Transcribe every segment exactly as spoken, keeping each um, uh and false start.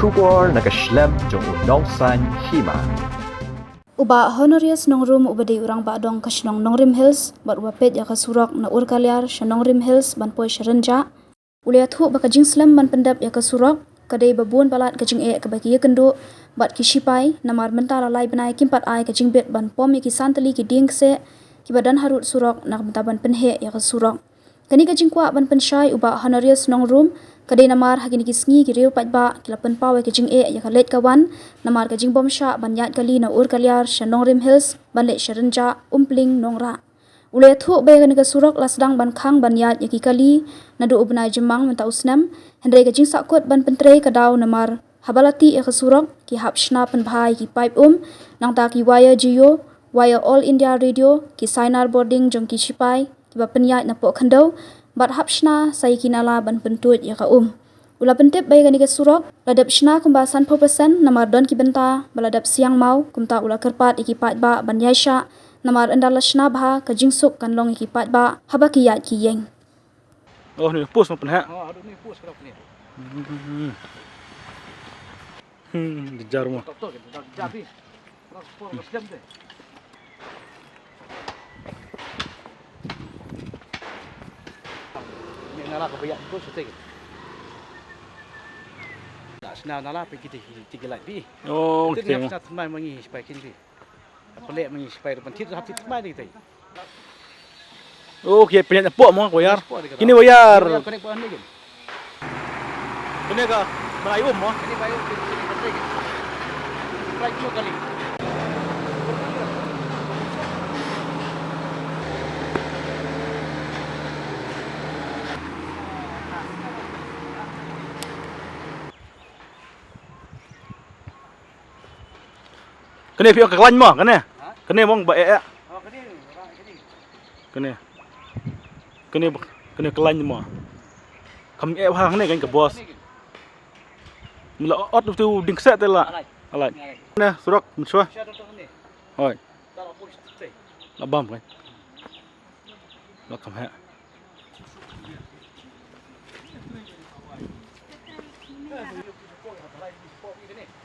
Khubor na ka shlem jong u Nongsaiñ Hima. U Bah Honorius Nongrum uba dei u Rangbah Dong ka shnong Nongrim Hills bad uba peit ïa ka surok na Urkaliar sha Nongrim Hills ban poi sha Rynjah, u la ïathuh ba ka jingslem ban pyndep ïa ka surok ka dei ba bun palat ka jingeh kaba ki ïakynduh bad ki shipai, namar mynta la lai bnai kim pat ai ka jingbit ban pom ïa ki san tylli ki dieng kseh kiba don harud surok na ka bynta ban pynheh ïa ka surok. Kane ka jingkwah ban pynshai u Bah Honorius Nongrum ka dei namar ha kine ki sngi ki riew paidbah ki la pynpaw ïa ka jingeh ïa ka leit ka wan namar ka jingbymshah ban ïaid kali na Urkaliar sha Nongrim Hills ban leit sha Rynjah, Umpling, Nongrah. U la ïathuh ba ïa kane ka surok la sdang ban khang ban ïaid ïa ki kali naduh u bnai Jymmang mynta u snem, hynrei ka jingsahkut ban pyntrei ka daw namar haba la tih ïa ka surok ki hap shna pynbha ïa ki paip um, nangta ki wire Jio, wire All India Radio, ki signal boarding jong ki shipai kiba pynïaid na poh khyndew bad hap shna sa ïa ki nala ban pyntuid ïa ka um. U la pyntip ba ïa kane ka surok la dep shna kumba sanphew percent namar don ki bynta ba la dep siang maw, kumta u la kyrpad ïa ki paidbah ban ïaishah namar ynda la shna bha ka jingsuk kan long ïa ki paidbah haba ki ïaid ki ïeng. Oh, ni pus ma pynheh. Oh, aduh, ni pus kerap ni. Hmm. Hmm, jejar mo. Tok, tok, jejar, jejar ni. Orang sepuluh, orang sejam deh. Ni nala ka bayak tu, setik. Nak sena nala pergi tiga, tiga lagi. Oh, kita okey. Nak sena teman mangi supaya kini. Pelek mangi sipai tu, ban thied tu hap thied thymmai dei tai. Oh, ki pynïaid na poh mo, ka wire. Kine wire. Kine ka, ban ai um mo. Kine ban ai um, kine ban ai um. Strike mo kali. Kane phi ong ka khlaiñ mo, kane. Ha? Kane mo ba eh, eh. Oh, kane, kane. Kane. Kane ba, kane khlaiñ mo. Kam eh bha kane kan ka boss. Mla ot tu ding kseh te la. Alai. Alai. Kane surok mynshuwa. Hoi. La bam kan. Ba kam heh.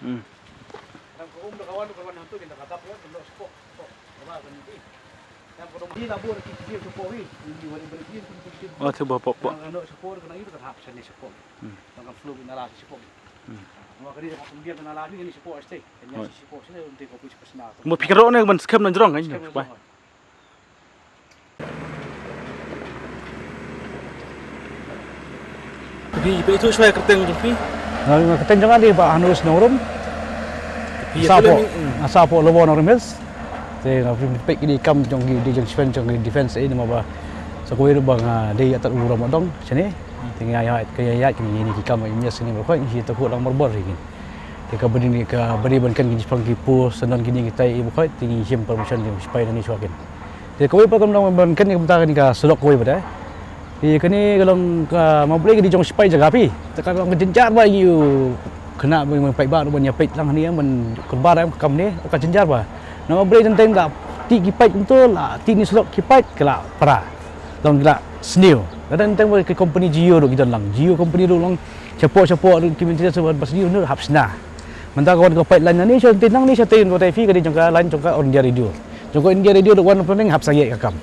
Hmm. Oh, tu ba pok pok. Hmm. Hmm. Mo phi kan rok ne ban skhem na jrong kan. Phi, phi tu shwai kyrteng jong phi? Nga kyrteng jong nga dei Bah Hanus Nongrum. Phi sa po, hmm. Nga sa po Lowon Nongrum Hills. Te nga phi pek ini kam jong ki di jong defense jong ki defense ini ma ba. Sa ko ba nga dei atat u Ramadong sini. Te nga ya ka ya ki ni ki kam ini sini ba ko ni ta ko lang marbor ini. Te ka bani ka bani ban kan ki jipang ki post nan ki ni kita i ba ko te ni him permission jong sipai ni swakin. Te kawei pat ka long ban kane ka bynta kane ka surok kawei pat eh. Te kane ka long ka ma Blei ka dei jong sipai jaka phi. Te ka long ka jynjar ba ïa u khynnah ba ïa u paidbah ruh ban ïa peit lang hangne ban kyrpad em ka kam ne ka jynjar ba. Na ma Blei teng teng da tih ki paip kumto la tih ni surok ki paip ka la para. Long ki la sniew. Ka teng teng ba ka company Jio ruh ki don lang. Jio company ruh long shapoh shapoh ruh ki mynta sa ba sniew ruh hap sna. Mynta ka wan ka paip line na ni sha teng nang ni sha teng ba tai phi ka dei jong ka line jong ka All India Radio. Jong ka All India Radio ruh wan pyneng hap sa ïa ka kam.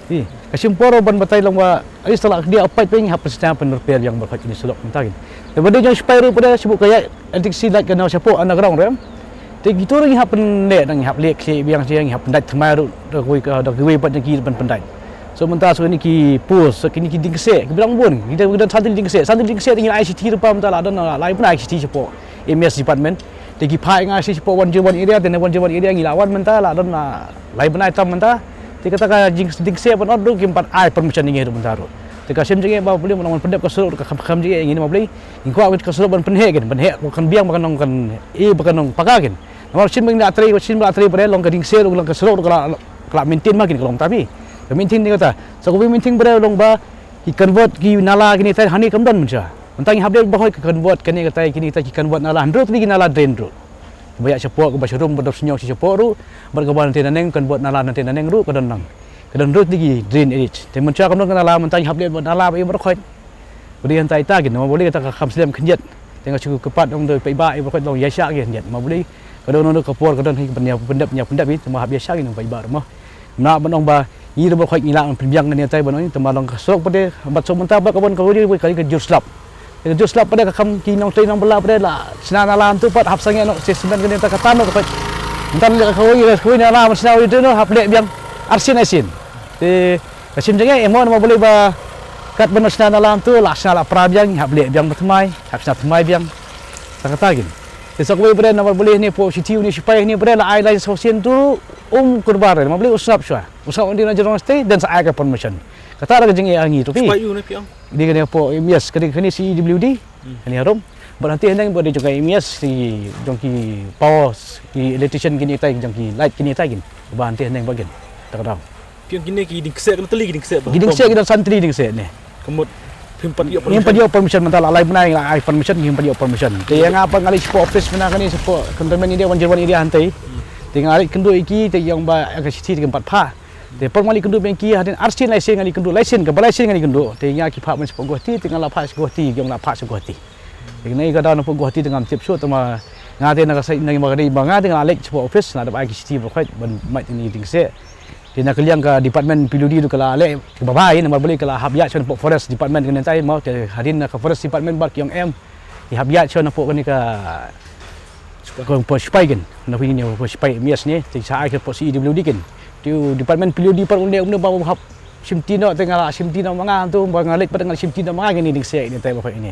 Hi, ka shim por ban batai long ba, ai sala dia apai peng hap pesta pen repair yang ba khat kini surok mynta kin. Te ba dei jong sipai ruh pada sibuk ka ïa electricity light ka nang shapoh underground rem. Te gitu ruh hap pen le nang hap le kle biang siang hap pendait thymmai ruh da kui ka da kui bat ki ban pendait. So mynta so ni ki post so kini ki ding kse ki bilang bun. Kita kita satu ding kse, satu ding kse tinggal I C T rupa mynta la don la lai pun I C T shapoh M S department. Te ki phai nga shi shapoh one zero one area, te na one zero one area ngi la wan mynta la don la lai bnai tam mynta. Te kata ka jing ding se ban ot ruh kim pat ai permission ngi ruh mynta ruh. Te ka shem jingeh ba Blei ban pyndep ka surok ka kham kham jingeh ngi ma Blei. Ngi kwah ka surok ban pynheh kin, pynheh kan biang ba kan nong kan e ba kan nong paka kin. Namar shin ba ngi la trei, shin ba la trei ba long ka ding se ruh long ka surok ruh ka la ka la maintain ma kin ka long tapi. Ka maintain ni kata. Sa ko maintain ba long ba ki convert ki nala kini tai hani kam don mynta. Mynta ngi hap dei ba hoi ki convert kane katai kini tai ki convert nala hynriew tylli ki nala drain ruh. Ba ïa shapoh kaba sharum ba dap sñiaw shi shapoh ruh bad kaba nangte naneng convert nala nangte naneng ruh ka don nang. Ka don hynriew tylli ki drain edge. Te mynta kam don ka nala mynta ngi hap dei ba nala ba ïa ba hoi. Ba dei hynta ita ki nama ba dei kata ka kham slem khyndiat. Te nga shu kyrpad ong da paidbah ïa baroh khoit long ïa shah ki hynñiat. Ma balei ka don noh ka por ka don hi ban ïa pyndep ïa pyndep hi, te ma hap ïa shah ki nong paidbah ruh mo. Mna ban ong ba ngi ruh baroh khoit ngi lah ban pynbiang kane tai ban ong, te ma long ka surok pat de, bad surok mynta pat ka ban ka wari ka ka jur slap. Ka jur slap pat de ka kam ki nongtrei nongbylla pat de la shna nala hangto pat hap sangeh noh sha cement kane tai kata noh ka peit. Mynta la ka wari ka wari nala ban shna wari tu noh hap leh biang arsien arsien. Te ka shim jingeh em mo, namar balei ba kat ban shna nala hangto la shna la pra biang, hap leh biang ba thymmai, hap shna thymmai biang. Ta kata kin. Te sa kawei pat de namar balei ne po city une sipai ne pat de la ai lai sa sien tu um kurbar namar balei u sngap shwa. U sngap undi na jrong stay dan sa ai ka permission. Kata ra ka jingeh ngi tu pi. Sipai u ne pi ong. Di kane po M E S, kane kane C E W D. Hmm. Kane harum. Bad hangtei hyneng bad di jong ka M E S, di jong ki power, ki electrician kine tai, jong ki light kine tai kin. Ba hangtei hyneng ba kin. Ta ka daw. Pi ong kine ki ding kseh, kane tylli ki ding kseh ba. Ki ding kseh, ki dang san tylli ding kseh ne. Ka mut phim pat ïoh permission. Ngim pat ïoh permission mynta la lai bnai la ai permission, ngim pat ïoh permission. Te ïa nga pat nga leit shapoh office mynta kane shapoh Cantonment area, one zero one area hangtei. Hmm. Te nga leit kynduh ïa ki, te ïa ong ba ka shithi te kim pat phah. Te por nga leit kynduh bad ki hadien arsien laisien nga leit kynduh, laisien kaba laisien nga leit kynduh. Te ïa ki phah ban shapoh Guwahati, te nga la phah sha Guwahati, ïa ong la phah sha Guwahati. Te kane ka daw na poh Guwahati te ngam tip shuh, te ma nga te na ka sait na ka ma ka dei ba nga te nga la leit shapoh office, na dep ai ki shithi baroh khoit ban mad ïa kine ki ding kseh. Te na ka liang ka department P W D ruh ka la leh kiba bha ïa namar balei ka la hap ïaid sha na poh forest department kane tai mo, te hadien na ka forest department bad ki ong em. Ki hap ïaid sha na poh kane ka Ka poh sipai kin, na phi ne poh sipai M E S ne, te sa ai ka poh C E W D kin. Te u department P W D pat u ne u ne ba u hap shimti noh, te nga la shimti noh ma nga tu, ba nga leit pat nga la shimti noh ma nga kine ding kseh ne, te ba phi ne.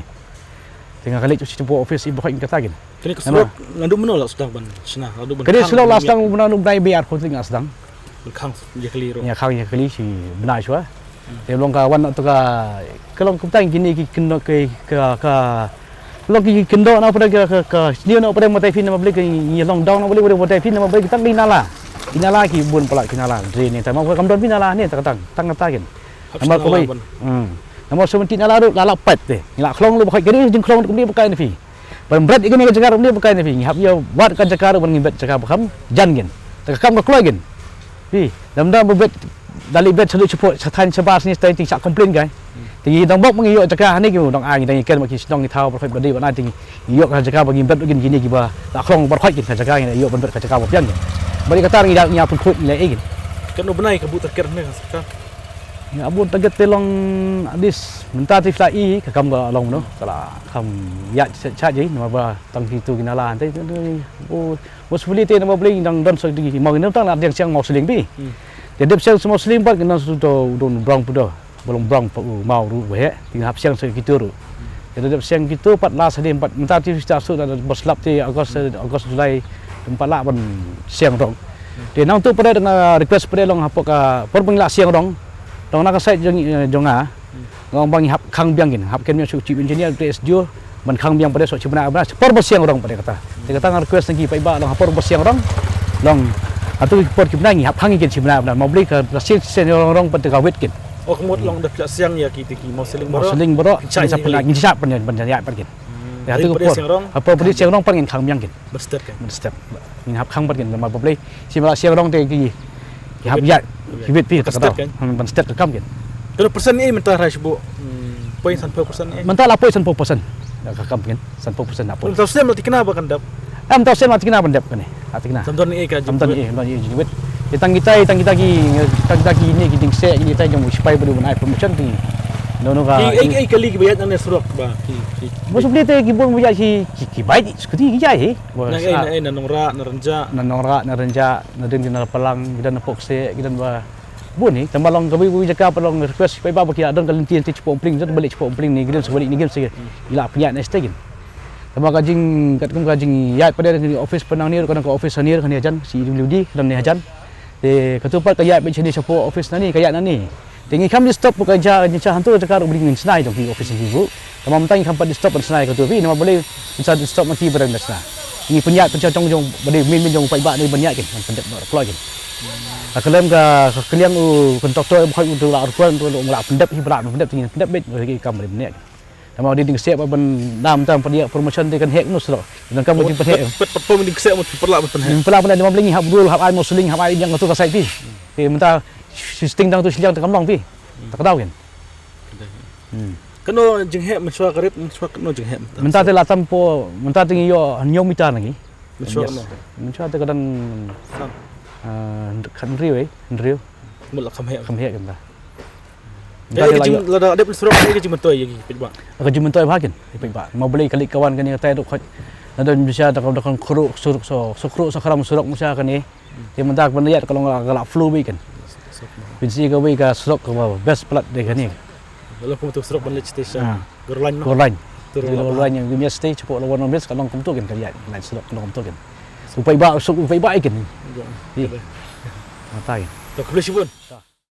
Te nga ka leit u shi poh office i ba phi kata kin. Kane ka surok naduh mynno la sdang ban shna, naduh ban. Kane surok la sdang mynno, mynno bnai ba ar khuti nga sdang. Ban khang ïa kali ruh. Ïa khang ïa kali shi bnai shwa. Te long ka wan tu ka, ka long kumta kine ki kynnoh ki ka, ka long ki kynnoh na pdeng ka, ka, ka sniew na pdeng ma tai phi na ma bli ki ngi long down na bli pdeng ma tai phi na ma bli ki tang ki nala. Ki nala ki bun pala ki nala drain ne ta ma kam don phi nala ne ta tang, tang ta kin. Namar ka bai. Hmm. Namar seventy nala ruh la la pait te. Ngi la khlong lu ba khai kri jing khlong kum ni ba kai na phi. Ban bret ïa kane ka jaka ruh ne ba kai ne phi, ngi hap ïa wad ka jaka ruh ban ngi bet jaka ba kham jan ngin. Te ka kam ka kloi ngin. Phi, dam dam ba bet, da lei bet sha lut sha phuh, sha thaiñ sha bar sha ni sha tai te sa complain kai. Te ngi dang bok ma ngi ïoh jaka hangne ki dang ai ngi dang ïa ken ma ki shnong ki thaw ba khoi ba dei ba na te ngi ïoh ka jaka ba ngi bet ngin kine kiba la khlong ba khoi kin ka jaka ngi ïoh ban bet ka jaka ba biang ngin. Ba dei kata ngi da ngi ïa pynkhuid lei ngin. Katno bnai ka buh target hangne ka sorkar? Ïa, bun target te long at least mynta te phi la i ka kam ka long no, ka la kham ïa cha cha ji namar ba tang ki tu ki nala te, te, te, oh, most probably te namar ba ngi dang don sa di mau ngi tang la dang siang mau sling bi. Hmm. Te dep siang mau sling pat ngi nang su to don brong pu do, ba long brong pa u mau ruh ba he, te ngi hap siang sa ki tu ruh. Te dep siang ki tu pat la sa di pat mynta te phi ta su da bos lap te August, August, July, te pat la ban siang rong. Te nang tu pat da nga request pat long hapoh ka por ba ngi la siang rong. Dang na ka side jong, eh, jong nga. Nga ong ba ngi hap khang biang kin, hap kem ïa shu chief engineer te S D O ban khang biang pat de shu bna bna por ba siang rong pat de kata. Te kata nga request na ki paidbah long ha por ba siang rong. Long ha tu ki por ki bna ngi hap khang kin shi bna bna ma bli ka siang siang rong rong pat de ka wit kin. Oh, ka mut long da phi la siang ïa ki te ki mau sling baroh. Mau sling baroh. Ngi sa pynlait ngi sa pynlait ban ïa pat kin. Hmm. Ha tu ka por. Ha por ba siang rong pat ngin khang biang kin. Ban stet kan. Ban stet. Ngin hap khang pat kin, namar ba balei. Shi ma la siang rong te ki, ki hap ïa, ki wit pi ta ka daw. Ban stet kan. Hmm, ban stet ka kam kin. Katno percent ne mynta hrai shibun? Hmm, point sanphew percent ne. Mynta la point sanphew percent. Ka kam kin, sanphew percent na point. Mynta sem la tikna ba kan dep. Em, mynta sem la tikna ban dep kane. Ha tikna. Sam don ne ka. Sam don ne, don ne jingwit. Te tang kita, tang kita ki, tang kita ki ne ki ding se, ki ne tai jong sipai ba du ban ai permission ti. No, no ka. Ki, ai, ai kali ki ba ïaid na ne surok ba. Ki, ki. Most probably te ki bun ba ïaid ki, ki, ki bai skuti ki ïaid. Na, eh, na, eh, na Nongrah, na Rynjah. Na Nongrah, na Rynjah, na ding na Palang, ki don na Pokse, ki don ba bun hi. Tang ba long ka bui bui jaka pat long request paidbah ba ki don ka lynti lynti shapoh Umpling, jot ba leit shapoh Umpling ni, ki don shapoh ni, ki don shapoh. Ila pynïaid na stage. Tang ba ka jing, katkum ka jingïaid pat de ka office pat nang ni, ka office ni, ka ni jan, C E W D, ka don ni jan. Te katu pat ka ïaid beit shane shapoh office nani, ka ïaid nani. Te ngi kham disturb ka ja, ngi cha hantu jaka ruh bri ngin snai jong ki office ngi bu. Tang ba mynta ngi kham pat disturb ban snai katu bri, namar balei ngin sa disturb ma ki ba dang da snai. Ngi pynïaid pyncha jong jong ba dei min min jong paidbah ni pynïaid kin, ban pyndep ba kloi kin. Ka kylem ka, ka kylliang u contractor ba khoi u tu la rukom tu la pyndep hi ba la pyndep, te ngin pyndep beit ba ki kam ba dei pynïaid. Tang ba dei ding sep ban dam tang pynïaid promotion te kan hek nus lo. Dang kam ding pynhek. Pat pat pom ding sep mut pynlak pynhek. Pynlak pynhek, namar balei ngi hap rule, hap ai mosling, hap ai yang tu ka site pi. Te mynta system dang tu shiliang te kam long pi. Ta ka daw kin. Hmm. Kano jingheh mynshuwa ka rep, mynshuwa kano jingheh mynta? Mynta te la tam po, mynta te ngi ïoh hynñiew mitar na ngi. Mynshuwa kano? Mynshuwa te ka don, ah, hynriew, eh, hynriew. Mut la kham heh. Kham heh kynta. Mynta te la ïoh. Lada dep surok ka jingmyntoi ïa ki paidbah. Ka jingmyntoi bha kin, paidbah. Ma Blei ka leit ka wan kane ka tai duk khot. Lada mynshuwa da ka, da ka khruh surok so, so khruh so khram surok mynshuwa kane. Te mynta ka ban ïaid ka long ka la flow bha kin. Pynsi kawei ka surok kaba best palat de kane. Ka long kum tu surok ban leit sha Gurlain, no? Gurlain. Gurlain ïa ngi stage po la wan mes ka long kum tu kin ka ïaid. Line surok ka long kum tu kin. U paidbah, u paidbah kin. Ïa. Mynta kin. To khublei shibun.